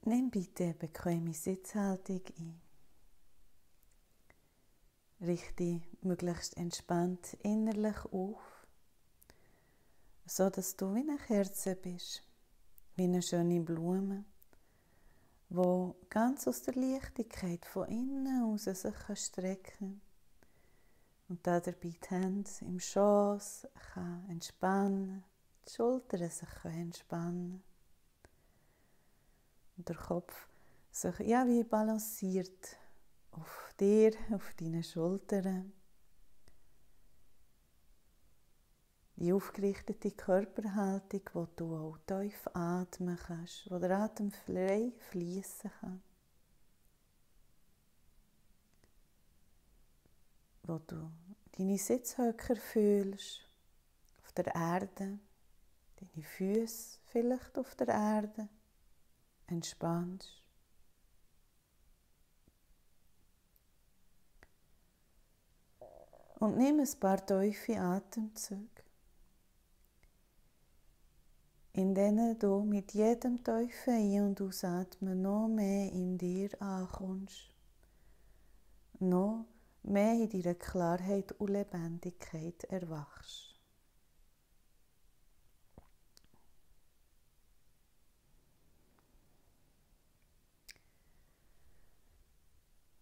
Nimm bitte eine bequeme Sitzhaltung ein. Richte möglichst entspannt innerlich auf, so dass du wie eine Kerze bist, wie eine schöne Blume, die ganz aus der Leichtigkeit von innen aus sich strecken kann und dabei die Hände im Schoss kann entspannen, die Schultern sich entspannen und der Kopf sich wie balanciert auf dir, auf deinen Schultern. Die aufgerichtete Körperhaltung, wo du auch tief atmen kannst, wo der Atem frei fließen kann. Wo du deine Sitzhöcker fühlst, auf der Erde, deine Füße vielleicht auf der Erde, entspannst. Und nimm ein paar tiefe Atemzüge, in denen du mit jedem tiefen Ein- und Ausatmen noch mehr in dir ankommst, noch mehr in deiner Klarheit und Lebendigkeit erwachst.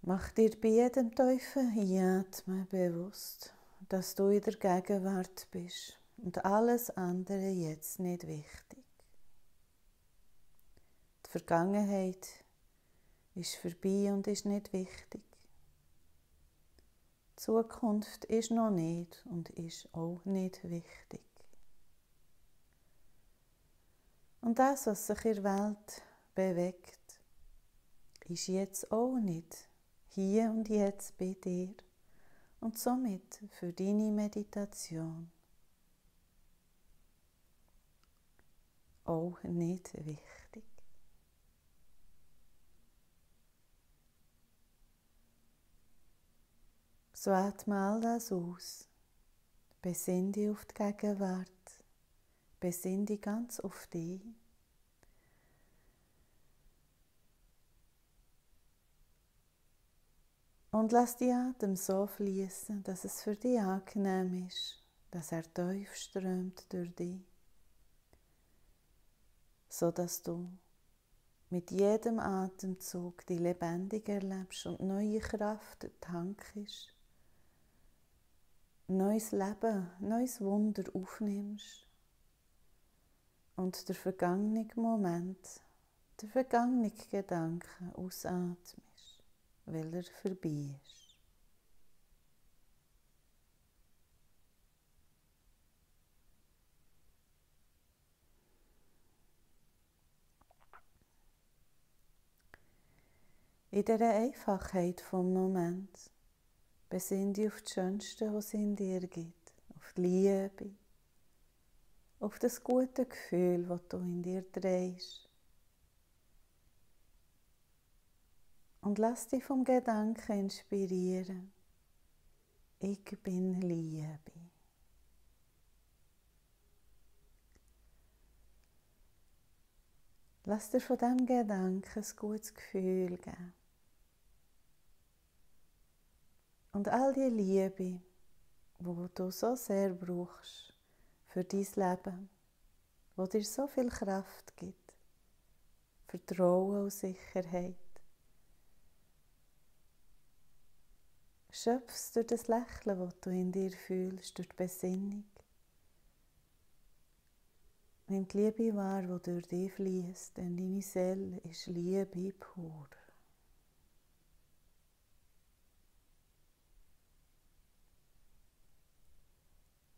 Mach dir bei jedem tiefen Einatmen bewusst, dass du in der Gegenwart bist und alles andere jetzt nicht wichtig. Die Vergangenheit ist vorbei und ist nicht wichtig. Die Zukunft ist noch nicht und ist auch nicht wichtig. Und das, was sich in der Welt bewegt, ist jetzt auch nicht hier und jetzt bei dir und somit für deine Meditation auch nicht wichtig. So atme all das aus. Besinn dich auf die Gegenwart. Besinn dich ganz auf dich. Und lass die Atem so fließen, dass es für dich angenehm ist, dass er tief strömt durch dich, so dass du mit jedem Atemzug die lebendig erlebst und neue Kraft tankst, neues Leben, neues Wunder aufnimmst und der vergangene Moment, der vergangene Gedanke ausatmest, weil er vorbei ist. In dieser Einfachheit vom Moment besinn dich auf das Schönste, was es in dir gibt, auf die Liebe, auf das gute Gefühl, das du in dir trägst. Und lass dich vom Gedanken inspirieren. Ich bin Liebe. Lass dir von diesem Gedanken ein gutes Gefühl geben. Und all die Liebe, die du so sehr brauchst für dein Leben, die dir so viel Kraft gibt, Vertrauen und Sicherheit, schöpfst durch das Lächeln, das du in dir fühlst, durch die Besinnung. Nimm die Liebe wahr, die durch dich fließt, denn deine Seele ist Liebe pur.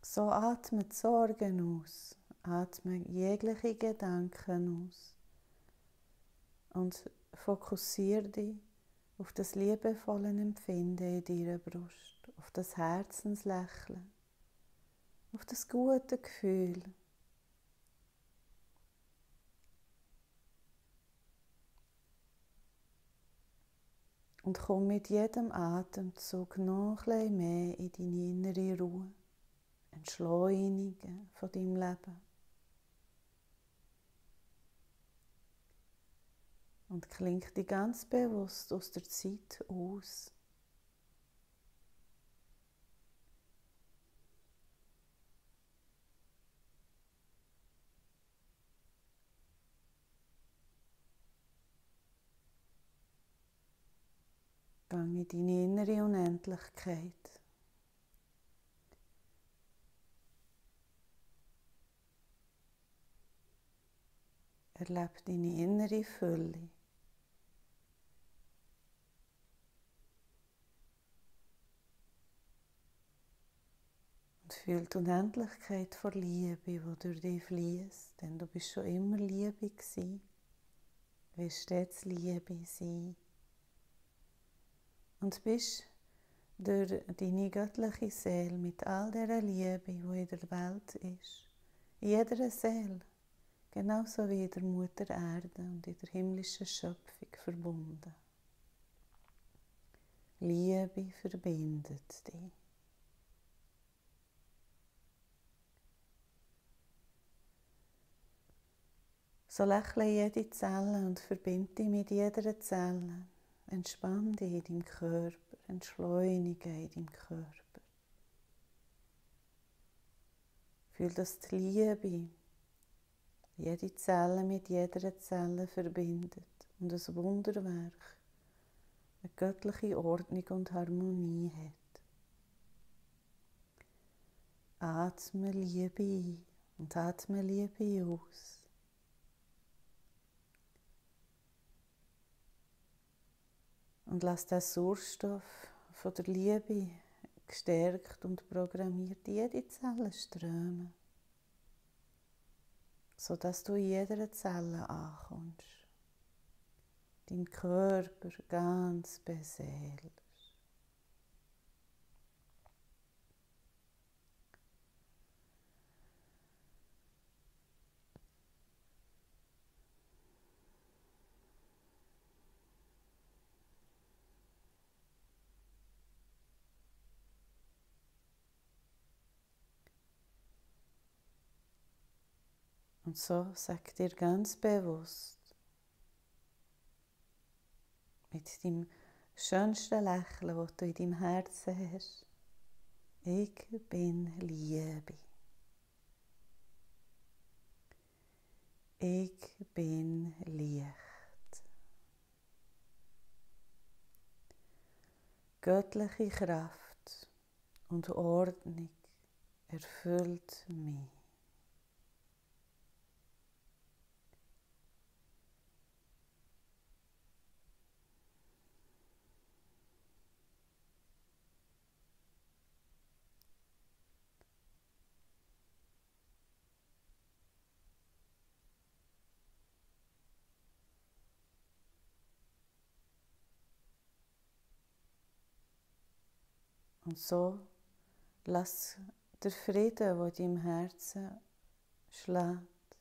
So atme die Sorgen aus, atme jegliche Gedanken aus und fokussiere dich auf das liebevolle Empfinden in deiner Brust, auf das Herzenslächeln, auf das gute Gefühl. Und komm mit jedem Atemzug noch ein bisschen mehr in deine innere Ruhe, Entschleunigen von deinem Leben. Und klingt die ganz bewusst aus der Zeit aus. Gang in deine innere Unendlichkeit. Erlebe deine innere Fülle. Und fühl die Unendlichkeit von Liebe, die durch dich fließt, denn du bist schon immer Liebe gewesen. Wirst stets Liebe sein. Und bist durch deine göttliche Seele mit all dieser Liebe, die in der Welt ist, in jeder Seele, genauso wie in der Mutter Erde und in der himmlischen Schöpfung verbunden. Liebe verbindet dich. So lächle jede Zelle und verbinde dich mit jeder Zelle. Entspann dich in deinem Körper, entschleunige in deinem Körper. Fühl, dass die Liebe jede Zelle mit jeder Zelle verbindet und ein Wunderwerk, eine göttliche Ordnung und Harmonie hat. Atme Liebe ein und atme Liebe aus. Und lass den Sauerstoff von der Liebe gestärkt und programmiert in jede Zelle strömen, sodass du in jeder Zelle ankommst. Dein Körper ganz beseelst. Und so sag dir ganz bewusst, mit deinem schönsten Lächeln, das du in deinem Herzen hast, ich bin Liebe. Ich bin Licht. Göttliche Kraft und Ordnung erfüllt mich. Und so lass der Frieden, der in deinem Herzen schlägt,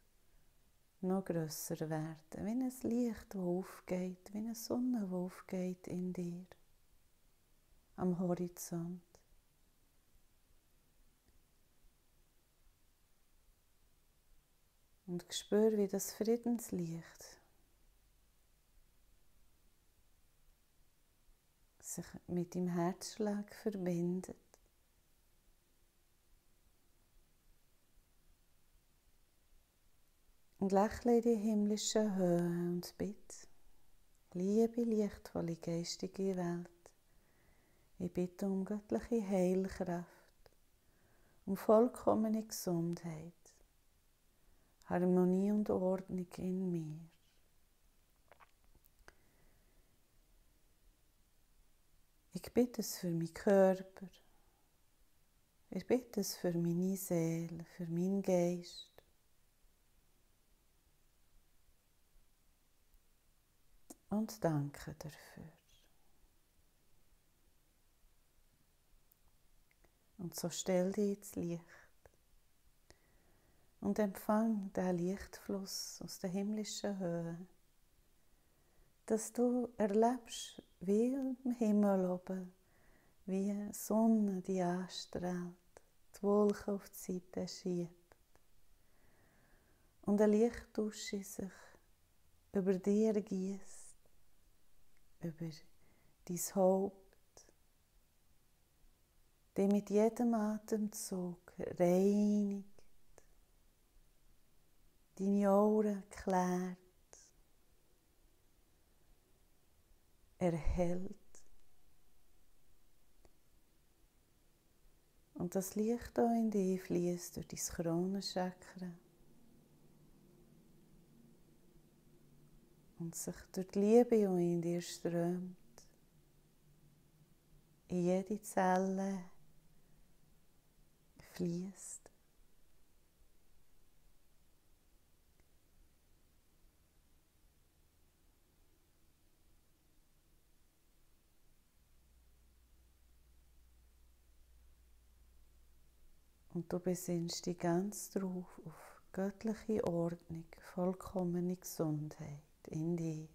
noch grösser werden. Wie ein Licht, das aufgeht, wie eine Sonne, die aufgeht in dir, am Horizont. Und spür, wie das Friedenslicht sich mit deinem Herzschlag verbindet. Und lächle in die himmlische Höhe und bitte, liebe, lichtvolle, geistige Welt, ich bitte um göttliche Heilkraft, um vollkommene Gesundheit, Harmonie und Ordnung in mir. Ich bitte es für meinen Körper, ich bitte es für meine Seele, für meinen Geist. Und danke dafür. Und so stell dich ins Licht und empfang den Lichtfluss aus der himmlischen Höhe, dass du erlebst, wie im Himmel oben, wie die Sonne die anstrahlt, die Wolken auf die Seite schiebt und eine Lichtdusche sich über dir gießt. über dein Haupt, die mit jedem Atemzug reinigt, deine Augen klärt, erhält. Und das Licht hier in dich fließt durch dein Kronenchakra und sich durch die Liebe, die in dir strömt, in jede Zelle fließt. Und du besinnst dich ganz drauf auf göttliche Ordnung, vollkommene Gesundheit in dir.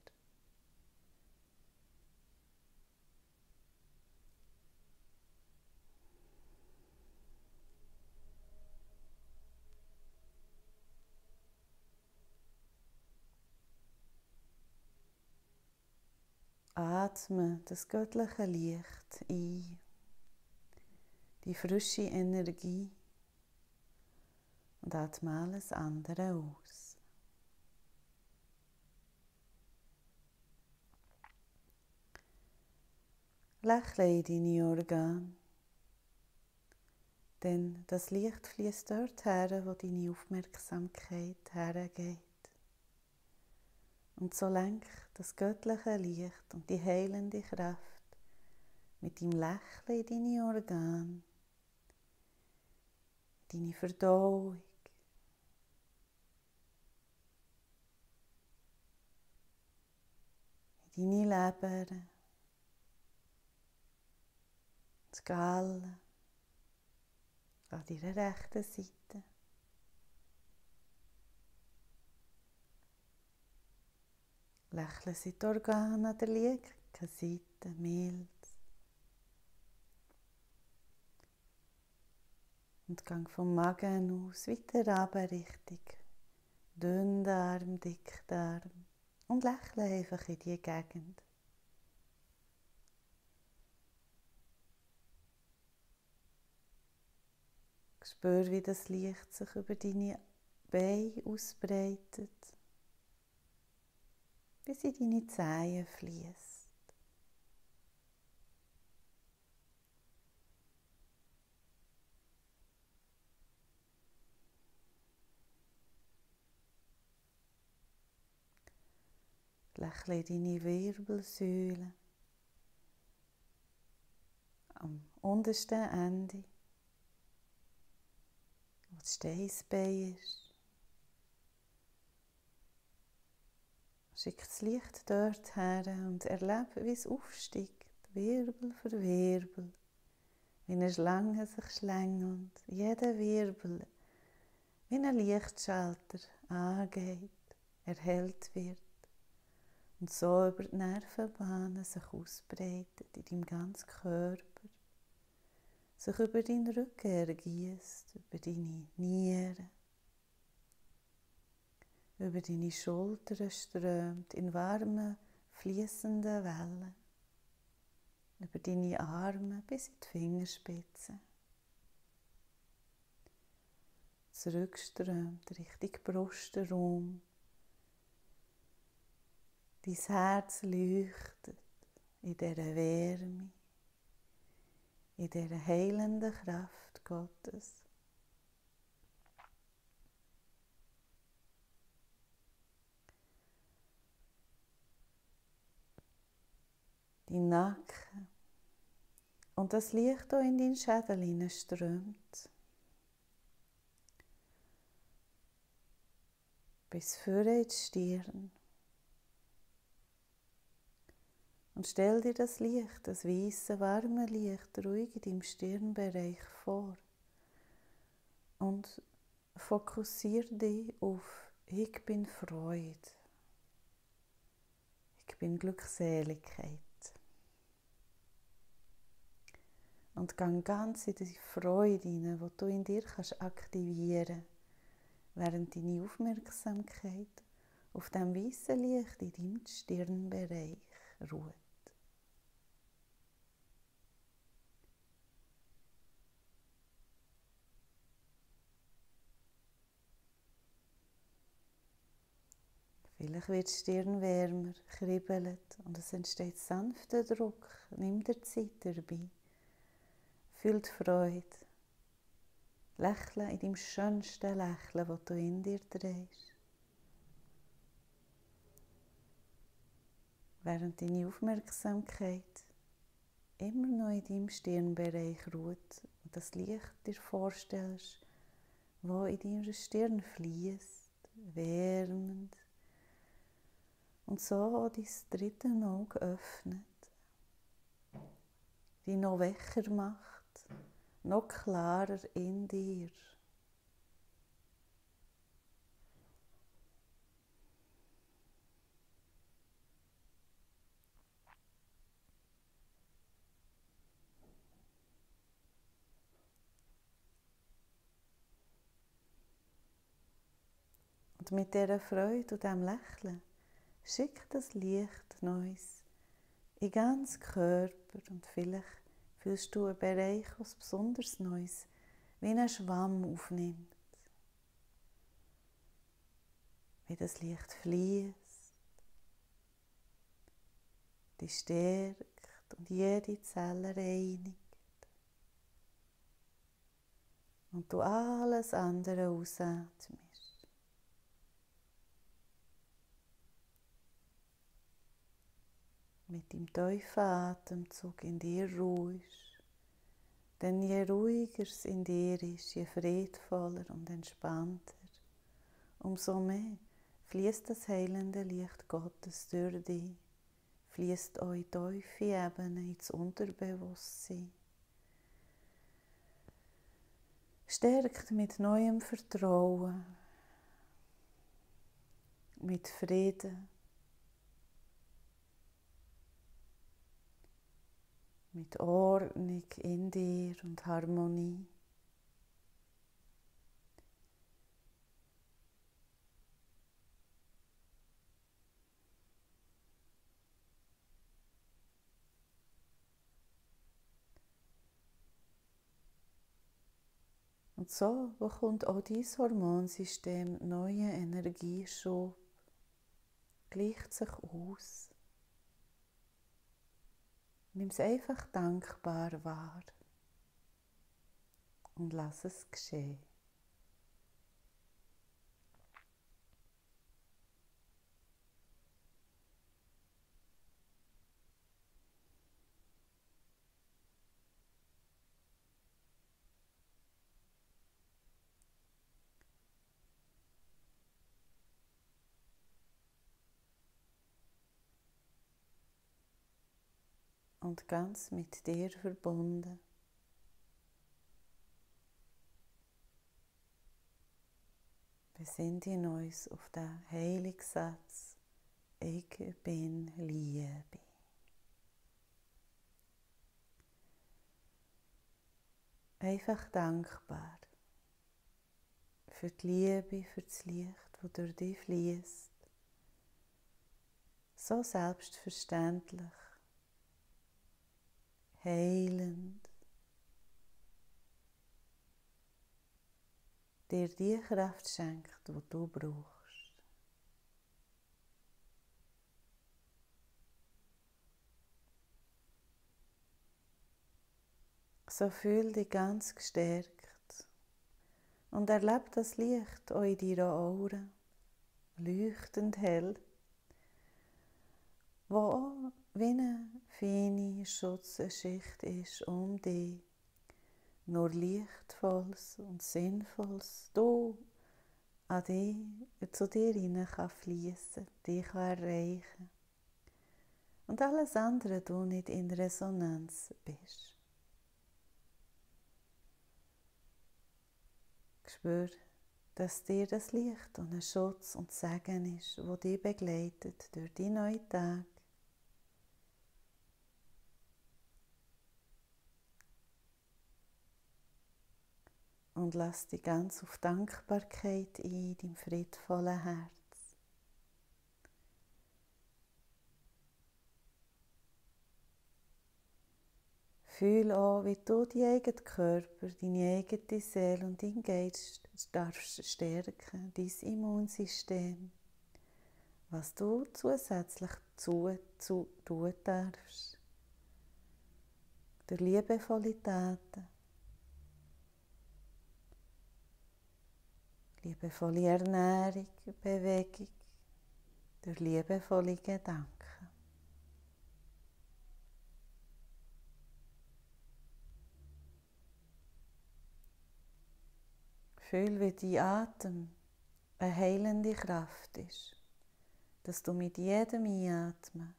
Atme das göttliche Licht ein, die frische Energie, und atme alles andere aus. Lächle in deine Organe, denn das Licht fließt dort her, wo deine Aufmerksamkeit hergeht. Und so lenk das göttliche Licht und die heilende Kraft mit deinem Lächeln in deine Organe, deine Verdauung, in deine Leber, die Galle, an deiner rechten Seite. Lächeln sind die Organe an der linken Seite, mild. Und gang vom Magen aus weiter runter Richtung Dünndarm, Dickdarm und lächle einfach in diese Gegend. Spür, wie das Licht sich über deine Beine ausbreitet, bis in deine Zehen fließt. Lächle deine Wirbelsäule am untersten Ende, wo das Steißbein ist. Schick das Licht dort her und erlebe, wie es aufsteigt, Wirbel für Wirbel, wie eine Schlange sich schlängelt, jeder Wirbel wie ein Lichtschalter angeht, erhellt wird und so über die Nervenbahnen sich ausbreitet in deinem ganzen Körper, sich über deinen Rücken ergießt, über deine Nieren, über deine Schultern strömt in warmen, fließenden Wellen, über deine Arme bis in die Fingerspitzen. Zurückströmt Richtung Brustraum. Dein Herz leuchtet in dieser Wärme, in dieser heilenden Kraft Gottes. Dein Nacken und das Licht, das in deinen Schädel hineinströmt. Bis vorne in die Stirn. Und stell dir das Licht, das weisse, warme Licht, ruhig in deinem Stirnbereich vor. Und fokussiere dich auf «Ich bin Freude». «Ich bin Glückseligkeit». Und geh ganz in die Freude hinein, die du in dir aktivieren kannst, während deine Aufmerksamkeit auf dem weißen Licht in deinem Stirnbereich ruht. Vielleicht wird die Stirn wärmer, kribbelt und es entsteht sanfter Druck. Nimm dir Zeit dabei. Fühl die Freude. Lächle in deinem schönsten Lächeln, das du in dir trägst. Während deine Aufmerksamkeit immer noch in deinem Stirnbereich ruht und das Licht dir vorstellst, das in deiner Stirn fließt, wärmend und so auch dein dritte Auge öffnet, dich noch wacher macht, noch klarer in dir. Und mit dieser Freude und diesem Lächeln schickt das Licht Neues in den ganzen Körper und vielleicht fühlst du einen Bereich, was besonders Neues wie ein Schwamm aufnimmt. Wie das Licht fließt, dich stärkt und jede Zelle reinigt. Und du alles andere ausatmest. Mit dem tiefen Atemzug in dir ruhst. Denn je ruhiger es in dir ist, je friedvoller und entspannter, umso mehr fließt das heilende Licht Gottes durch dich, fließt auch in tiefe Ebenen, ins Unterbewusstsein. Stärkt mit neuem Vertrauen, mit Frieden, mit Ordnung in dir und Harmonie. Und so bekommt auch dein Hormonsystem neue Energieschub, gleicht sich aus. Nimm es einfach dankbar wahr und lass es geschehen. Und ganz mit dir verbunden. Besinnen uns auf den Heilungssatz: Ich bin Liebe. Einfach dankbar für die Liebe, für das Licht, das durch dich fließt. So selbstverständlich, heilend, dir die Kraft schenkt, die du brauchst. So fühl dich ganz gestärkt und erlebe das Licht auch in deiner Aura, leuchtend hell, wo auch wie eine feine Schutzschicht ist um dich. Nur Lichtvolles und Sinnvolles du an dich, zu dir hinein kann fließen, dich kann erreichen. Und alles andere du nicht in Resonanz bist. Spür, dass dir das Licht und ein Schutz und Segen ist, wo dich begleitet durch die neuen Tage. Und lass dich ganz auf Dankbarkeit ein, in deinem friedvollen Herz. Fühl auch, wie du deinen eigenen Körper, deine eigene Seele und deinen Geist darfst stärken, dein Immunsystem, was du zusätzlich tun darfst. Durch liebevolle Taten, liebevolle Ernährung, Bewegung, durch liebevolle Gedanken. Fühl, wie dein Atem eine heilende Kraft ist, dass du mit jedem Einatmen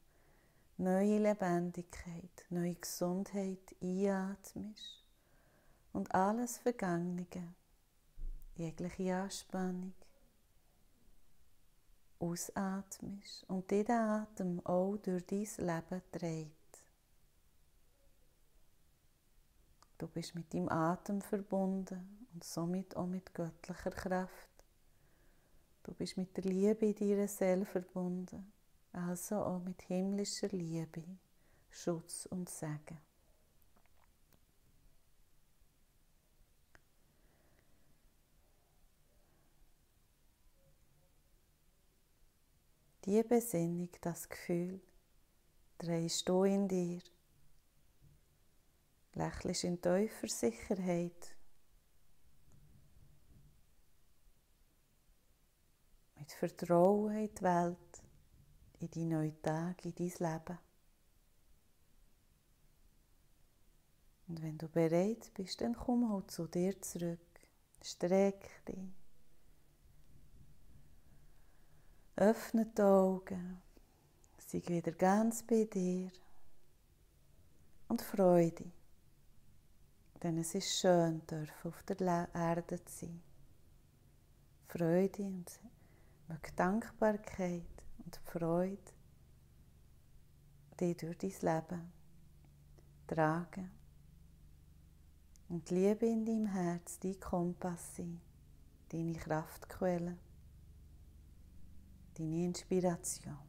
neue Lebendigkeit, neue Gesundheit einatmest und alles Vergangene, jegliche Anspannung, ausatmest und diesen Atem auch durch dein Leben trägt. Du bist mit deinem Atem verbunden und somit auch mit göttlicher Kraft. Du bist mit der Liebe in deiner Seele verbunden, also auch mit himmlischer Liebe, Schutz und Segen. Die Besinnung, das Gefühl, drehst du in dir. Lächelst in tiefer Sicherheit. Mit Vertrauen in die Welt, in die neuen Tage, in dein Leben. Und wenn du bereit bist, dann komm auch zu dir zurück. Streck dich. Öffne die Augen. Sei wieder ganz bei dir. Und freu dich. Denn es ist schön, auf der Erde zu sein. Freude und Dankbarkeit und Freude, die durch dein Leben tragen. Und Liebe in deinem Herz, dein Kompass sein, deine Kraftquelle, deine Inspiration.